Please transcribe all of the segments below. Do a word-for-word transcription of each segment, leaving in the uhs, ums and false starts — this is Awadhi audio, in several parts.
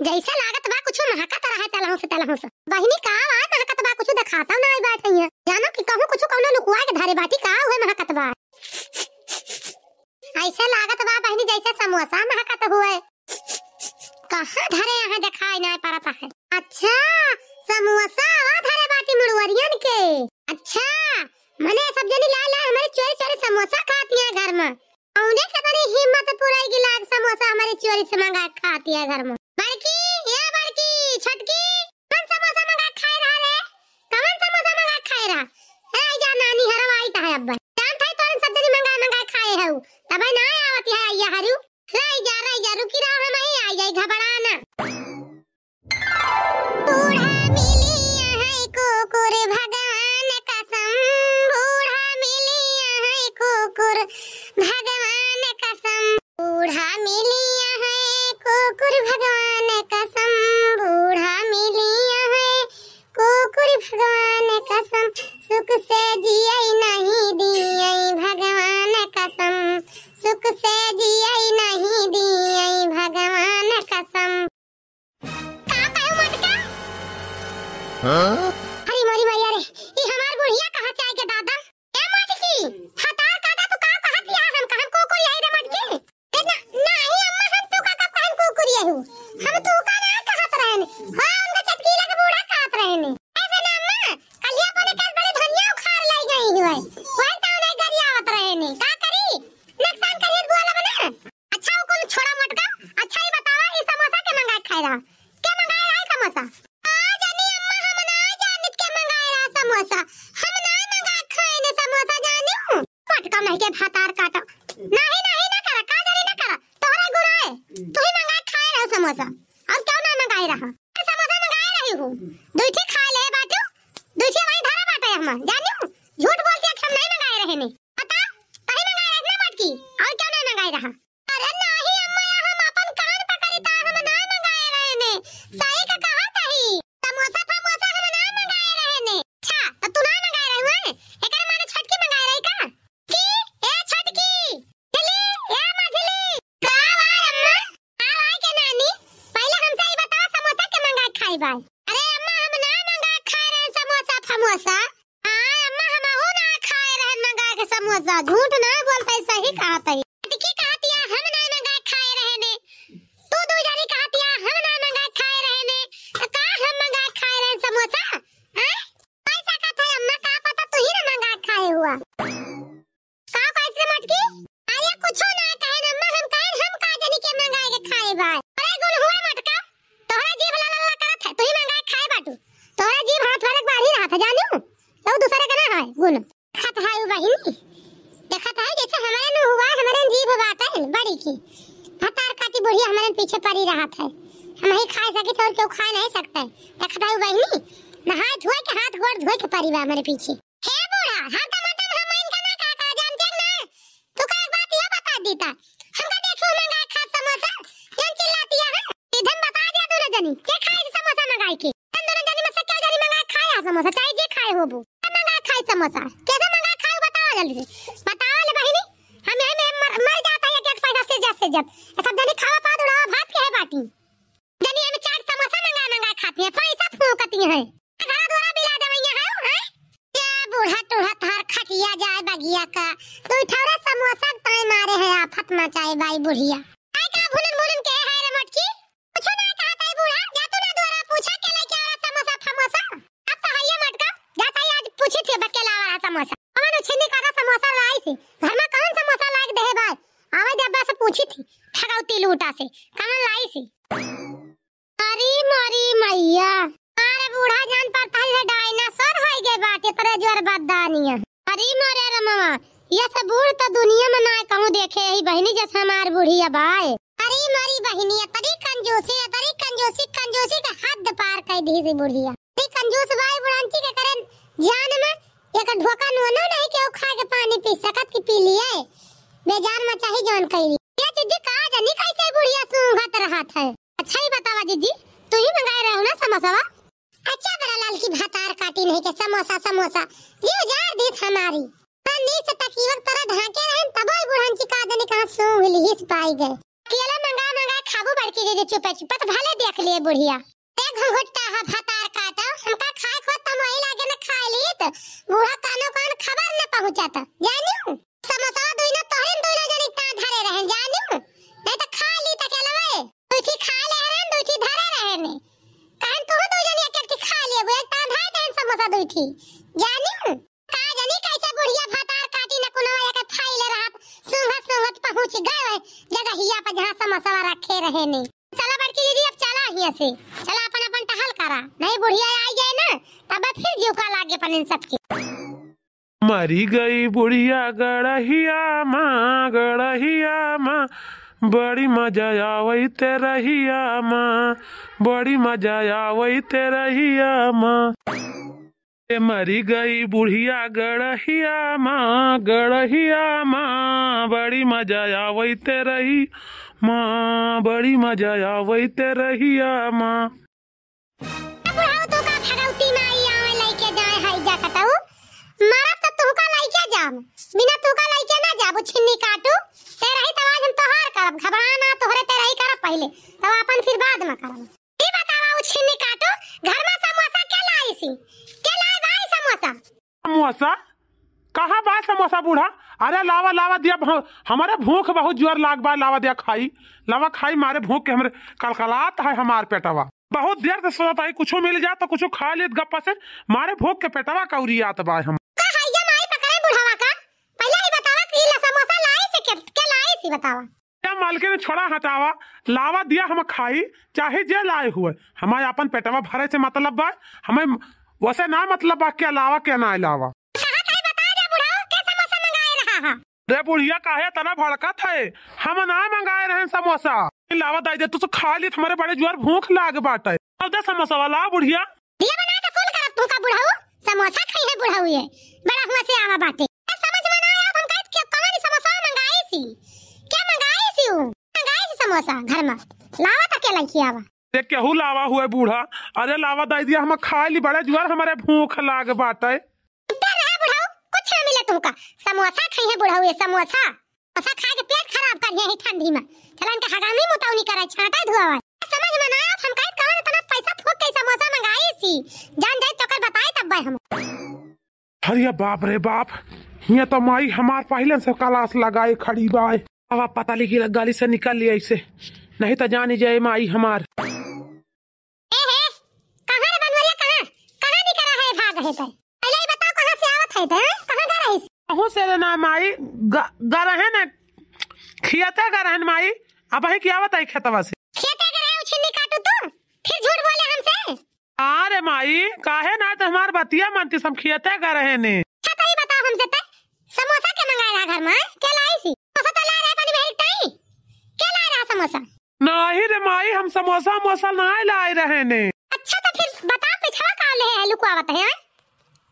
जैसे लागत बा कुछ महकत रहे तेलहू से, तेलहू से। बहिनी, का बा महकत बा? कुछ देखाता ना आई बैठे हैं। जानो कि कहूँ कुछ कौनो लुकुआ के धरे बाटी, का हुए महकत बा? ऐसे लागत बा बहिनी जैसे समोसा महकत हुए। कहाँ धरे यहाँ देखाई ना पड़ता है। अच्छा, समोसा वा धरे बाटी मुड़वरियन के। अच्छा, मने सब जनी ला ला हमारे चोरी चोरी समोसा खाती है घर में। कौने के तनी हिम्मत पुराई कि लाग समोसा हमारे चोरी से मंगा के खाती है घर में। बड़की, ए बड़की, छोटकी, कौन समोसा मंगा के खाए रहा रे? कौन समोसा मंगा के खाए रहा? ए, आई जा नानी हरवा आई है अब। जानत है तोरे सब जनी मंगा मंगा के खाए हऊ। तबे ना आवत है आइया हरू। रह जा, रह जा, रुकी रहो, हम ही आ जाई, घबरा ना। बूढ़ा मिलिया है कुकुर भगवान कसम, बूढ़ा मिलिया है कुकुर भगवान कसम। बूढ़ा मिलिया है कुकुर भगवान कसम, बूढ़ा मिलिया है कुकुर भगवान कसम, सुख से जियै नहीं दियै भगवान कसम, सुख से जियै नहीं दियै भगवान कसम। का कहू मोटका? हाँ? अरे मोरी मैया रे, ई हमार बुढ़िया कहाँ से आई के दादा? ए मोटकी, हतार काटा तू का कहत या हम कहन कुकुर यही रे मोटकी? ए ना, नाही अम्मा, हम तू का, का कहन कुकुर यहू? हम तू का ना कहत रहने। हाँ, उनका चटकीला के बूढ़ा कहत रहने। ऐसे ना अम्मा, कलिया बने कल बड़े धनिया उखाड़ लाई गई हुए। वही तो उन्हें गरियावत रहने। का करी? नुकसान करिए बुआ लगा ना। अच्छा, वो कुल छोड़ा मोटका। अच्छा, ये बतावा, ये समोसा के मंगाए खाए रहा? के मंगाए रहा है समोसा? आ जानी अम्मा, हम ना जानित के मंगाए रहा समोसा। हम ना मंगा खाए ने समोसा, जानी हूँ। मोटका नहीं के भातार काटा। नहीं, नहीं, ना करा, का जानी ना करा। तोहरा गुनाह है। तू ही मंगा खाए रहो समोसा। और क्यों ना मंगाए रहा? समोसा मंगाए रही हूँ। दुई ठे खा ले बाटू। दुई ठे वही धरा बाटे हम। जानी हूँ। झूठ बोलती है कि हम नहीं मंगाए रहे ने। बता, तही मंगाए रहे ना मटकी, और क्यों नहीं मंगाए रहा? अरे नाही अम्मा, हम अपन कान पकड़ी ता हम ना मंगाए रहे ने। सही का कहा तही। समोसा फमोसा हम ना मंगाए रहे ने। अच्छा, तो तू ना मंगाए रहे हुए? एकरे माने छोटकी मंगाए रही का? की? ए छोटकी, झिली, ए मझिली। का बा अम्मा? का बा के नानी? पहले हमसे ई बताओ समोसा के मंगा खाई बा? अरे अम्मा, हम ना मंगा खाए रहे समोसा फमोसा। हाँ, अम्मा, हमहू ना खाए रहन मंगा के समोसा। झूठ ना बोलत है, सही कहत है। लड़की कहत या, हम ना मंगा खाए रहे ने। तू दू जनी कहत या, हम ना मंगा खाए रहे ने। तो का हम मंगा खाए रहे समोसा? हैं? कैसा कहत है अम्मा, का पता तू ही ना मंगा खाए हुआ। का कैसे मटकी? अरे कुछो ना कहे ना अम्मा, हम कहे हम का जनी के मंगाए के खाए बा। अरे गुन हुआ मटका, तोहरा जीभ ला ला ला करत है, तू ही मंगाए खाए बाटू। तोहरा जीभ हाथ वाले बाढ़ी रहा था, जानू? तो दूसरे के ना है गुन। देखत है उ बहिनी, देखत है जैसे हमारे नु हुआ, हमारे जीभ बाटे बड़ी की। हतार काटी बुढ़िया हमारे पीछे पड़ी रहत है। हम ही खा सकी और क्यों खा नहीं सकते। देखत है उ बहिनी, नहाए धोए के हाथ गोड़ धोए के परी बा हमारे पीछे। हे बूढ़ा, हरदम हरदम हम इनका ना कहा कहा जानते हैं ना? तू का एक बात ये बता देता, हमका देखियो मंगाए खात समोसा, जन चिल्लाती है। सीधे बता दिया दोनों जनी, के खाए समोसा मंगाए के? हम दोनों जनी में से क्या जनी मंगाए खाए है समोसा, चाहे जे खाए होबू। हम मंगाए खाए समोसा, कैसे मंगाए खाए बताओ जल्दी से, बताओ ले बहिनी। हम यही में मर, मर जाता है एक एक पैसा से जब से जब। सब जनी खावा पात उड़ावा भात के है बाटी। जनी हम चाट समोसा मंगा मंगा खाती हैं, पैसा फूकती हैं। घरा द्वारा बिला देवैया है, हैं? क्या बूढ़ा टूढ़ा थार खटिया जाए बगिया का, तू ठौरा समोसा ताई मारे है आफत मचाए बाई बुढ़िया। आय का भुनन भुनन के है रे मटकी? कुछ ना कहा ताई बूढ़ा, जा तू ना द्वारा पूछा के लेके आवा समोसा फमोसा। अब तो है ये मटका, जा ताई आज पूछी थी बकेला वाला समोसा। कौन उछिन्नी करा समोसा लाई सी? घर में कौन समोसा लाग दे है बाई? आवे डब्बा से पूछी थी, भगौती लूटा से, कौन लाई सी? अरे मोरी मैया, अरे बूढ़ा जान पड़ता है, ये डायनासोर होई गए बाटे, तोरे जोर बददानिया। अरे मोरे रमवा, ये सब बूढ़ तो दुनिया में ना कहूँ देखे ही बहिनी, जैसे हमार बूढ़ी अब आए। अरे मोरी बहिनी, अतरी कंजूसी, अतरी कंजूसी, कंजूसी के हद पार कर दी सी बुढ़िया। अतरी कंजूस बाई बुढ़ांची के करें जान में एक ढोका नोनो नहीं के खा के पानी पी सकत कि पी लिए। बेजान में चाही जौन कही। ये जीजी का जानी कैसे बुढ़िया सूंघत रहत है। अच्छा ही बतावा जीजी, तू ही मंगाए रहो ना समोसवा? अच्छा बड़ा लाल की भातार काटी नहीं के समोसा समोसा, जीव जार दीस हमारी। नीस तकीवक तरह ढांके रहन, तबो ई बुढ़न चिका देने कहाँ सूंघ लिहिस पाई गए। अकेला मंगा मंगा खा वो बड़की दीदी चुपे चुपे तो भले देख लिए बुढ़िया। एक घुघुट्टा है भतार काटो, हमका खाए को त हम वही लागे न खाए लीत। बूढ़ा कानो कान खबर न पहुँचत, जानियो। समोसा दुइनो तोहरे दुइनो जनी ता धरे रहे, जानियो। नहीं तो खा ली त केलवे। दुइठी खा ले रहन, दुइठी धरे रहे ने। कहन तू दो जनी एक एक खा लिए, एक ता धाए देन समोसा दुइठी। जानियो। का जानी कैसे बुढ़िया भतार काटी न कुनवा एक फाइल रहत, सूंघत सूंघत पहुँच गए जगहिया पर जहाँ समोसवा रखे रहे ने। चला बड़की दीदी, अब चला हियाँ से, चला अपन अपन टहल करा, नहीं बुढ़िया आई गए ना, तब फिर जीव का लागे अपन इन सबके। मरी गई बुढ़िया गड़हिया माँ, गड़हिया माँ, बड़ी मजा आवै ते रहिया माँ, बड़ी मजा आवै ते रहिया माँ। ए मरी गई बुढ़िया गड़हिया माँ, गड़हिया माँ, बड़ी मजा आवै ते रही माँ, बड़ी मजा आवै ते रहिया माँ। बुढ़ऊ तू का भगवती माई आवे लइके जाए हई जा कतऊ, मरब त तू का लइके जाब, बिना तू का लइके ना जाबू छिन्नी काटू, ते रही त आज हम तोहार करब, घबरा ना तोहरे ते रही करब पहिले, तब अपन फिर बाद में करब। ई बतावा, उ छिन्नी काटू, घर में समोसा के लाइसी? के लाए भाई समोसा? समोसा? कहाँ बा समोसा बूढ़ा? अरे लावा, लावा दिया, भ-, हमरे भूख बहुत जोर लाग बा, लावा दिया खाई, लावा खाई, मारे भूख के हमरे कलकलात है हमार पेटवा। बहुत देर से सोचत आई, कुछो मिल जात तो कुछो खा लेत गप्पा से, मारे भूख के पेटवा कौरियात बा हम। का है ये माई पकड़े बुढ़ावा का? पहिले ही बतावा कि ला समोसा लाइसी के, के लाइसी बतावा? ए मालकिन, छोड़ा हटावा, लावा दिया हम खाई, चाहे जे लाए हुए, हमारे अपन पेटवा भरे से मतलब बा, हमें वैसे ना मतलब बा क्या लावा क्या ना लावा। कहा था बता दे बुढ़ऊ, के समोसा मंगाए रहा है? रे बुढ़िया, काहे तना भड़कत है? हम ना मंगाए रहे समोसा। लावा दाई दे, तू तो खा ली, हमारे बड़े जोर भूख लाग बाटे। अब दे समोसा वाला बुढ़िया। दिया बना के कौन करब तू का बुढ़ऊ? समोसा खाई है बुढ़ऊ ये। बड़ा हुआ से आवा बाटे। ए, समझ में ना आया, हम कहे कि कौन समोसा मंगाई सी? क्या मंगाई सी उ? मंगाई सी समोसा घर में। लावा त के लइके आवा। ते केहू लावा हुए बूढ़ा। अरे लावा दाई दिया, हम खाए ली बड़े जुआर, हमारे भूख लाग बाटे। चुप्पे रहा बुढ़ऊ, कुछ ना मिले तुमका। समोसा खाई है बुढ़ऊ ये समोसा। समोसा खा के पेट खराब करिए ही ठंडी में। चला इनका हगामी मुतौनी करे, छांटा धुआवा। समझ में ना आवत, हम कहे कौन इतना पैसा फूक के समोसा मंगाई सी। जान जाए तो कर बताए तब हम। अरे बाप रे बाप, हियाँ तो माई हमार पहिले से कलास लगाए खड़ी बाय। अब आप पता लगी गाली से निकल लिया इसे, नहीं तो जानी जाए माई हमार। ए हे, कहाँ रे बनवरिया, कहाँ? कहाँ निकरा है, भाग है तै? पहिले ही बताओ कहाँ से आवत है तै, हैं? कहाँ गा रही? कहूँ से रे ना माई, ग-, गा रहे न, खियते गा रहे न माई, अबहीं की आवत है खेतवा से। खेते गा रहे, उ छिन्नी काटू तू, फिर झूठ बोले हमसे। अरे माई, काहे ना तो हमार बतिया मानती, हम खियते गा रहे ने। अच्छा तो ही बताओ हमसे तै, समोसा के मंगाए रहा घर में, के लाई सी? समोसा तो ला रहे पानी में टाई, के ला रहा समोसा? नहीं रे माई, हम समोसा वमोसा नाय लाए रहे ने। अच्छा तो फिर बता, पिछवा का ले है, लुकवावत है, हैं?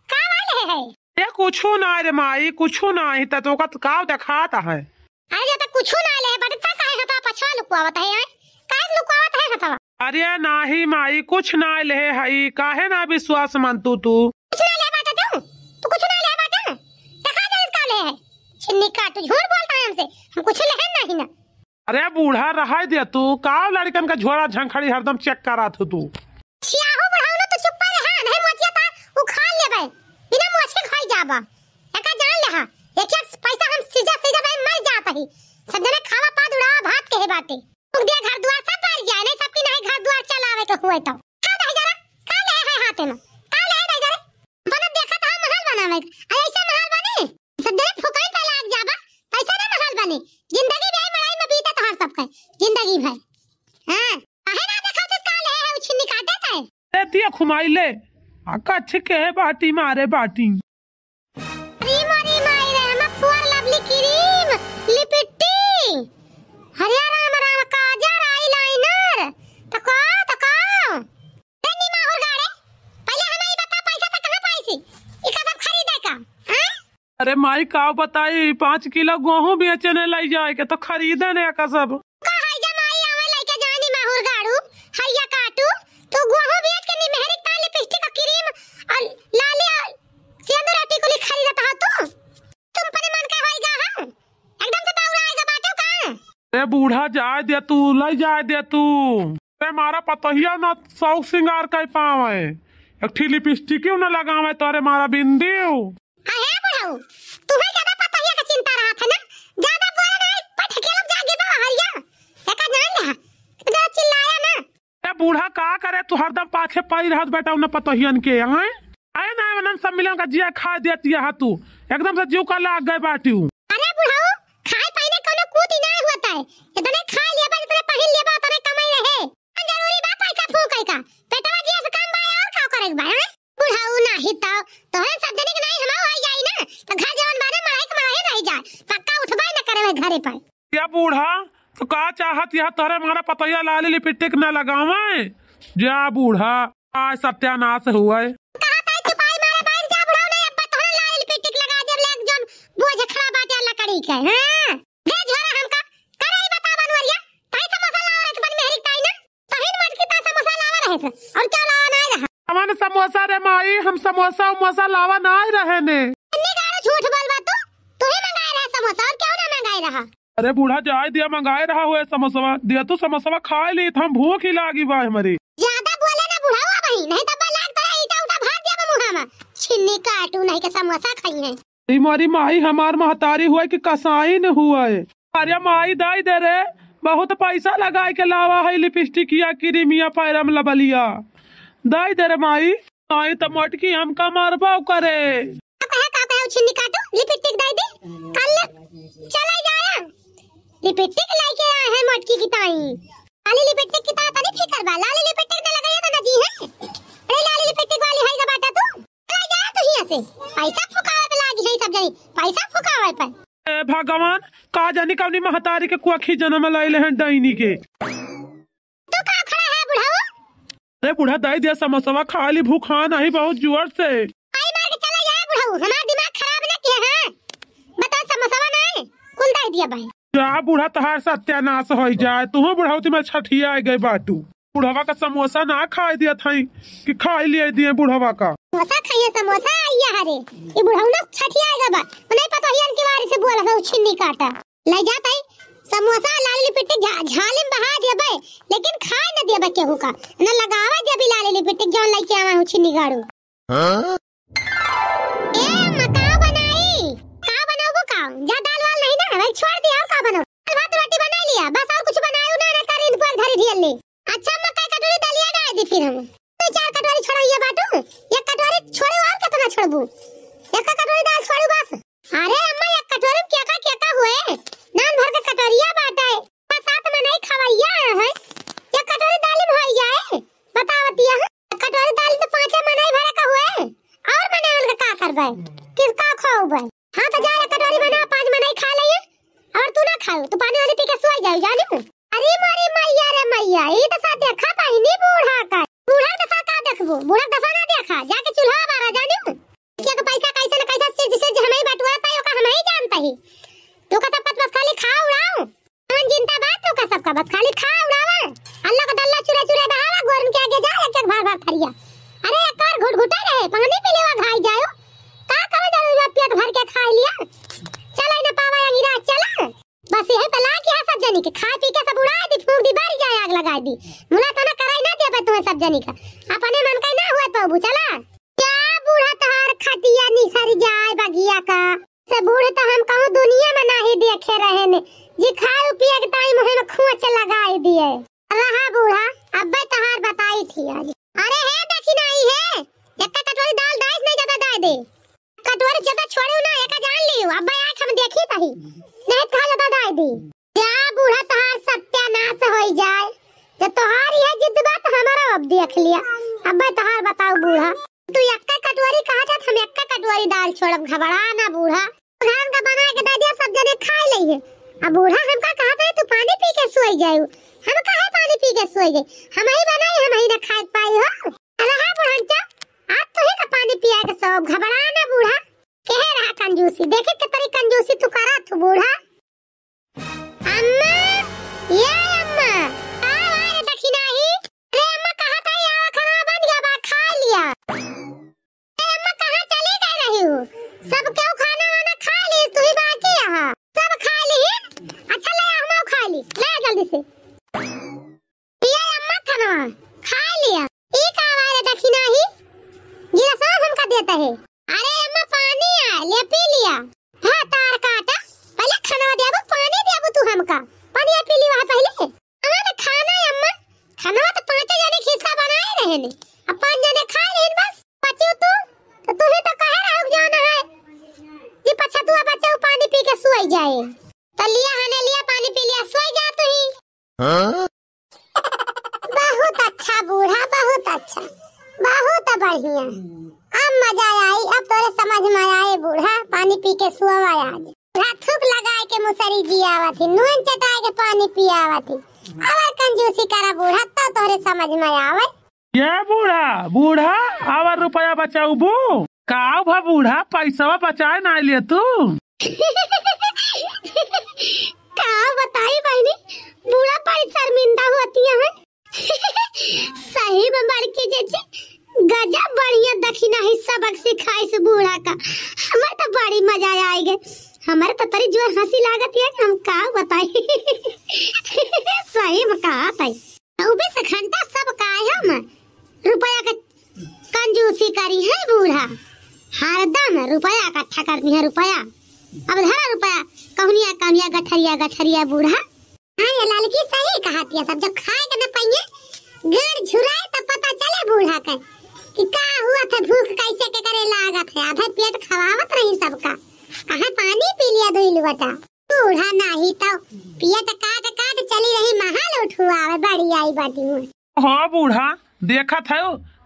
का वाले है? ये कुछू नाय रे माई, कुछू नाय, त तोका त काव देखात है। अरे तो कुछू नाय ले है, बटता काहे हता पछवा लुकवावत है, हैं? काहे लुकवावत है हतवा? अरे नाही माई, कुछ नाय ले है, काहे ना विश्वास मानतू तू? कुछ नाय ले बाटे तू, तू कुछ नाय ले बाटे। देखा जा इसका ले है, छिन्नी काटू, झूठ बोलता है हमसे, हम कुछ ले है नहीं ना। अरे बूढ़ा, रहाई दे तू, का लड़कन का झोरा झंखड़ी हरदम चेक करात हो तू? छियाहू बुढ़ऊ न, तू चुप्पा रहा, नहीं मोचिया ता उखाड़ लेबे, बिना मोच के खाई जाबा। एका जान लेहा, एक एक पैसा हम सीजा सीजा दे मर जात ही। सब जने खावा पाद उड़ावा भात के हे बाटे। तू दे घर दुआर सब बार जाए, नहीं सबकी नहीं घर दुआर चलावे के हुए तो। का दे जरा, का ले है हाथे में? का ले है दे जरा? बना देखा था महल बनावे, आ ऐसा महल बने? सब जने फुकाई पे लाग जाबा, ऐसा ना महल बने। जिंदगी भी आई मड़ाई में बीतत हर सबके, जिंदगी भर। हाँ, काहे ना देखा थे का ले है, उ छिन्नी काटे थे। ए, दिया खुमाई ले, आ कच्छ के बाटी मारे बाटी। क्रीम अरे माई रे, हम पुअर लवली क्रीम, लिपिट्टी, हरे राम राम, काजर, eyeliner, तो का, तो का? ए नी माहुर गाड़े, पहिले हमें ई बता, पैसा त कहाँ पाइसी? ई का सब खरीदे का? हैं? अरे माई, का बताई, पाँच किलो गोहूँ बेचे ने लई जाए के, तो खरीदे ने का सब। का है जा माई, आवे लइके जानी माहुर गाड़ू, हइया काटू, तू गोहूँ बेच के निमेहरी ता लिपस्टिक, क्रीम और लाली और सेंदूर टिकुली खरीदत हो तू? तुम अपने मन का होई गा हम? एकदम से बौरा आएगा बाटू का? ए बूढ़ा, जाए दे तू, लइ जाए दे तू। अरे मारा पतोहिया ना शौक सिंगार कइ पावे, एक ठी लिपस्टिक न लगावे, तोरे मारा बिंदी। अहे बुढ़ऊ, तुहे ज्यादा पतोहिया का चिंता रहत है ना, ज्यादा बोले ना, पटके लोग जागे बा हरिया। एका जान ले, इतना चिल्लाया ना। ए बूढ़ा, का करे तू हरदम पाछे पड़ी रहत बेटा उन्हें पतोहियन के, आए? आए ना, उन्हन सब मिलन का जिया खा देती है तू, एकदम से जीव का लाग गए बाटिउ। अरे बुढ़ऊ, खाए पाए में कोनो कूती ना होता है, इतने खा लिया बा, इतने पहिन लिया बा, इतने कमाई रहे। जरूरी बा पैसा फूके का, पेटवा जिया से काम बा और का करे के बा, हैं? बुढ़ऊ नाही तो तोहरे सब जने के नाही हमाऊ होई जाई ना, तो घर जवन बाने मड़ाई के मड़ाई रह जाए, पक्का उठबे न करे वह घरे पर। या बूढ़ा, तो का चाहत यह तोहरे मारा पतोहिया लाली लिपस्टिक न लगावे? जा बूढ़ा, आज सत्यानाश हुए। कहा था चुपाई मारे बैठ जा बुढ़ऊ, नहीं अब तोहरे लाली लिपस्टिक लगा दे, लेक जौन बोझ खड़ा बाटे लकड़ी के, हाँ? दे झोरा हमका, करे ई बता बनवरिया, ताई समोसा लावा रहे तो बन मेहरी ताई ना, तहिन मटकी ता समोसा लावा रहे से, और क्या लावा ना रहा? हमन समोसा रे माई, हम समोसा उमोसा लावा ना रहे ने। अन्ने गाड़ो झूठ बोलबा तू, तू ही मंगाए रहा समोसा, और क्यों ना मंगाए रहा? अरे बूढ़ा, जाए दिया, मंगाए रहा हुए समोसवा, दिया तू समोसवा खाए ली, हम भूख ही लागी बा हमारी। ज्यादा बोले ना बुढ़ाऊ अब ही, नहीं तो बलाक तरह ईटा उटा भर दिया मुँह में, छिन्नी काटू नहीं के समोसा खाई है। ई मोरी माई हमार महतारी हुए कि कसाई न हुए। अरे माई, दाई दे रे, बहुत पैसा लगाए के लावा है लिपस्टिक या क्रीम या पैरम लबलिया। दाई दे रे माई, नहीं तो मोटकी हमका मारबो करे। का कहे, का कहे, छिन्नी काटू, लिपस्टिक दाई दे, कल चला जाया। लिपस्टिक लेके आए हैं मोटकी की ताई। लाली लिपस्टिक की ताई तनी फिकर बा, लाली लिपस्टिक न लगाइए तो न जी है। अरे लाली लिपस्टिक वाली है का बाटा तू? चला जा तू हियां से। पैसा फुकावे पे लागी है सब जनी, पैसा फुकावे पे। ए भगवान, का जानी कवनी महतारी के कुआखी जन्म लाइले हैं डाइनी के। तू का खड़ा है बुढ़ऊ? अरे बूढ़ा, दाई दिया समोसवा खा ली, भूखा नहीं बहुत जोर से। आई मार के चला जा बुढ़ऊ, हमार दिमाग खराब ना किया है। बता समोसवा नहीं, कुल दाई दिया भाई। जा बूढ़ा, तोहार सत्यानाश होई जाए, तू बुढ़ौती में छठिया गए बाटू। बुढ़वा का समोसा ना खाए दिया था कि खाए लिए दिए बुढ़वा का। समोसा खाइए, समोसा आइया हरे। ये बुढ़ऊ ना छठिया गए बा। उन्हें पतोहियन के बारे से बोला था, छिन्नी काटा। ले जात है समोसा लाली लिपस्टिक झा-, झाली में बहा देबे, लेकिन खाए न देबे केहू का। न लगावा देबे लाली लिपस्टिक जौन लेके आवा हूँ छिन्नी गाड़ू। हाँ? ए अम्मा, का बनाई? का बनाबो का? जा दाल वाल नहीं ना, वही छोड़ दिया, और का बनाओ? दाल भात रोटी बना लिया, बस और कुछ बनायो ना, ना करीन पर धरी ढियल ले। अच्छा अम्मा, का कटोरी दलिया डाल दी फिर हम। दो चार कटोरी छोड़ो ये बाटू, एक कटोरी छोड़ो और कितना छोड़बू? एक कटोरी दाल छोड़ो बस। अरे अम्मा, एक कटोरी में केका केका हुए? नान भर के कटोरिया बाटे। पाँच सात मनई खवैया है। एक कटोरी दाल में होई जाए? बतावतिया है। एक कटोरी दाल तो पाँचे मनई भरे का हुए। और मनई उनके का करबे? किसका खोबे? हाँ तो जा एक कटोरी बना, पाँच मनई खा लेइए। और तू ना खाओ, तू पानी वानी पी के सोई जाओ, जाने? अरे मोरे मैया रे मैया, ई तो साथ देखा पाइनी बूढ़ा का। बूढ़ा के दशा का देखबो? बूढ़ा के दशा ना देखा, जाके चूल्हा बारा, जाने? क्या के पैसा कैसे न कैसे सिर्ज सिर्ज हमही बटुआ पाई, ओका हमही जानता ही। तू का सब बस खाली खा उड़ाओ। कौन चिंता बा तू का सबका, बस खाली खा उड़ावा। अल्लाह का दल्ला चुरा चुरा बहावा, गोरन के आगे जा एक एक भार भार थरिया। अरे एक बार घुट घुटे रहे, पानी पी लेवा घाई जायो। का करो जरूर बा पेट भर के खा लिया। चला ना पावा अंगिरा, चला। बस यही पे लाग यहाँ सब जनी के खाए पी के सब उड़ाए दी, फूंक दी, बारी जाए आग लगाए दी। मुला तो ना कराई ना दिया बे तुम्हें सब जनी का। अपने मन का ही ना हुए पबू, चला। क्या बूढ़ा तहार खटिया निसर जाए बगिया का? से बूढ़ तो हम कहूँ दुनिया में नाही देखे रहे ने। जी खाए पिए के टाइम मुँह में खोंच लगाई दिए। रहा बूढ़ा, अब्बे तहार बताई थी आज। अरे हे देखी नाही है, एक कटोरी दाल दाइस नहीं ज्यादा दाए दे। कटोरी ज्यादा छोड़ू ना, एका जान लियो, अब आँख हम देखी तही, नहीं तो ज्यादा दाई दी। जा बूढ़ा, तोहार सत्यानाश होई जाए। जब तोहार यह जिद बा, तो हमारा अब देख लिया। अब तोहार बताओ बूढ़ा, तू एक्का कटोरी कहा जात, हम एक्का कटोरी दाल छोड़ब, घबरा ना बूढ़ा। धान का बना के दे दिया, सब जने खाए लेइहे। अब बूढ़ा हमका कहत है, तू पानी पी के सोई जायू। हम काहे पानी पी के सोई जाई? हम ही बनाई, हम ही ना खाए पाई हो। रहा बुढ़नचा, आज तो ही का पानी पिया के सब, घबरा ना बूढ़ा। कहे रहा कंजूसी, देखे के तरी कंजूसी तू करा तू बूढ़ा। अम्मा, ये अम्मा, का भाई देखी नाही? अरे अम्मा, कहा था यहाँ खाना बन गया बा, खा लिया। ए अम्मा, कहाँ चली गई रही हो? सब क्यों खाना वाना खा ली, तू ही बाकी यहाँ। सब खा ली? अच्छा ले, हम खा ली। अब पाँच जने खाए रहिन बस, बच्चू तू, तो तू ही तो कहे रहू जाना है कि पछतुआ बच्चा पानी पी के सोई जाए। तो लिया हने लिया, पानी पी लिया, सोई जा तू ही। हाँ? बहुत अच्छा बूढ़ा, बहुत अच्छा, बहुत बढ़िया। अब मजा आई, अब तोरे समझ में आए बूढ़ा, पानी पी के सोवा आज। बूढ़ा थूक लगाए के मुसरी जियावत ही, नून चटाए के पानी पियावत ही। अगर कंजूसी करा बूढ़ा, तो तोरे समझ में आवे। ये बूढ़ा, बूढ़ा, आवा रुपया बचाउबू। काव भा बूढ़ा, पैसवा बचाए ना ले तू? काव बताई बहिनी, बूढ़ा बड़ी शर्मिंदा होती है। सही में बड़की जीजी, गजब बढ़िया दखिना ही सबक सिखाइस बूढ़ा का। हमें तो बड़ी मजा आइ गए। हमारे तो तरी जोर हँसी लागत है, हम काव बताई। सही में कहा था। चउबीस घंटा सब कायम रुपया के कंजूसी करी है बूढ़ा, हरदम रुपया इकट्ठा करती है रुपया। अब धरा रुपया, कहुनिया कहुनिया, गठरिया गठरिया बूढ़ा। हाँ ये ललकी सही कहत है, सब जो खाए के न पाइए, गाँड़ झुराए तब पता चले बूढ़ा के कि का हुआ था, भूख कैसे के करे लागत है। आधे पेट खवावत रही सबका, कहाँ पानी पी लिया दुई लोटा। बूढ़ा नाही तो पेट काट काट चली रही, महल उठुआवे बड़ी आई बाटी मुँह। हाँ बूढ़ा, देखत है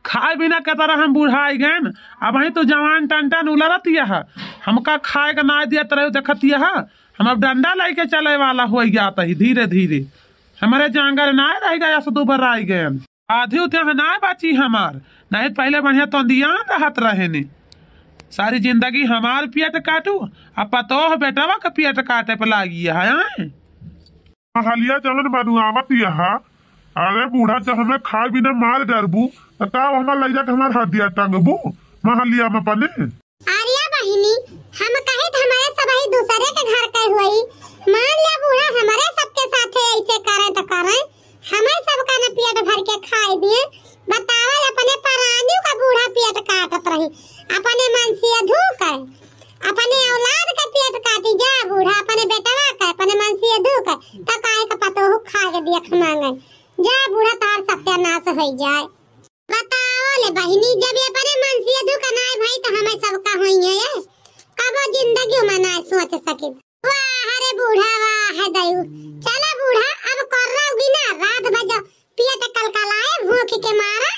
खाए बिना के तरह हम बूढ़ा आई गए। अबहीं तो जवान टन टन उलरत यह, हमका खाए के ना दियत रहे, देखत यह हम अब डंडा लेके चले वाला हो जात ही धीरे धीरे। हमारे जांगर ना रह गया, सो दुबर आई गए। आधी उतना ना बाची हमार, नहीं पहले बढ़िया तंदियान रहत रहे ने। सारी जिंदगी हमार पेट काटू, अब पतोह बेटवा के पेट काटे पे लागी है, हैं? महलिया जहन बनुआवत यहा, अरे बूढ़ा, जब हमें खाए बिना मार डरबू, त का हमार लइजा के हमार हदिया टंगबू महलिया में अपने? अरे बहिनी, हम कहे त हमारे सब ही दूसरे के घर के हुई, मान लिया बूढ़ा हमारे सबके साथे ऐसे करे त करे, हमें सबका न पेट भर के खाए दिए। बतावा, अपने परानी का बूढ़ा पेट काटत रही, अपने मनसिया धू के, अपने औलाद के पेट काटी जा बूढ़ा, अपने बेटवा के, अपने मनसिया धू के, त काहे के पतोहू खा के देख मांगे। जा बूढ़ा, तार सत्यानाश होइ जाए। बताओ ले बहिनी, जब ये अपने मनसिया धू के नाय भाई, त हमें सबका होई है ये। कबो जिंदगी में नाय सोच सकित। वाह रे बूढ़ा, वाह है दयू। चला बूढ़ा, अब कर रहोगी ना, रात भर जब पेट कलकलाए भूख के मारा,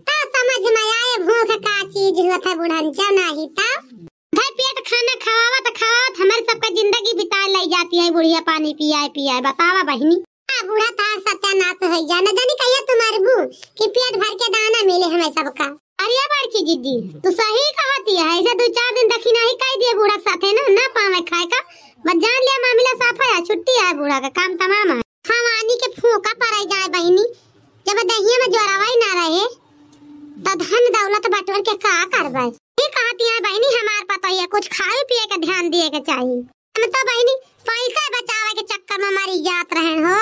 तब समझ में आए भूख का चीज होत है बुढ़न, जब नाही तब। भाई पेट खाना खवावत खवावत हमारे सबका जिंदगी बिताए लई जाती है बुढ़िया, पानी पियाए पियाए। बतावा बहिनी। आ बूढ़ा तार सत्यानाश होइ जा, न जानी कहिया तू मरबू कि पेट भर के दाना मिले हमें सबका। अरे बड़की जिज्जी, तू सही कहती है, ऐसे दो चार दिन दखिना ही कह दिए बूढ़ा के साथे ना, ना पावे खाए का। बस जान लिया मामला साफ है, छुट्टी है बूढ़ा का, काम तमाम है। हवानी के फूंका पड़े जाए बहिनी, जब दहिया में जोरावा ही ना रहे, त धन दौलत बटोर के का करबे? ये कहती है बहिनी, हमार पतोहिया कुछ खाए पिए के ध्यान दिए के चाही। हम तो बहिनी पैसा बचावे के चक्कर में मरी जात रहन हो,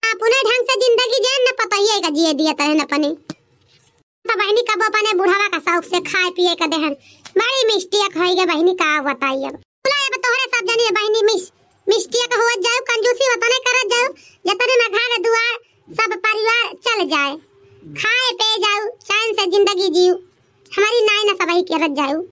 अपने ढंग से जिंदगी जियन न, पतोहिया का जिए दियत रहन अपने। तो बहिनी कब अपने बुढ़ावा का शौक से खाए पिए के देहन, बड़ी मिस्टेक होई गे बहिनी, का बताई अब। बोला अब तोहरे सब जनी बहिनी मिस-, मिस्टेक हो जाऊ, कंजूसी होता नहीं करत जाऊ, जतने में घर दुआर सब परिवार चल जाए, खाए पे जाऊ, चैन से जिंदगी जीऊ, हमारी नाई ना सबही करत जाऊ।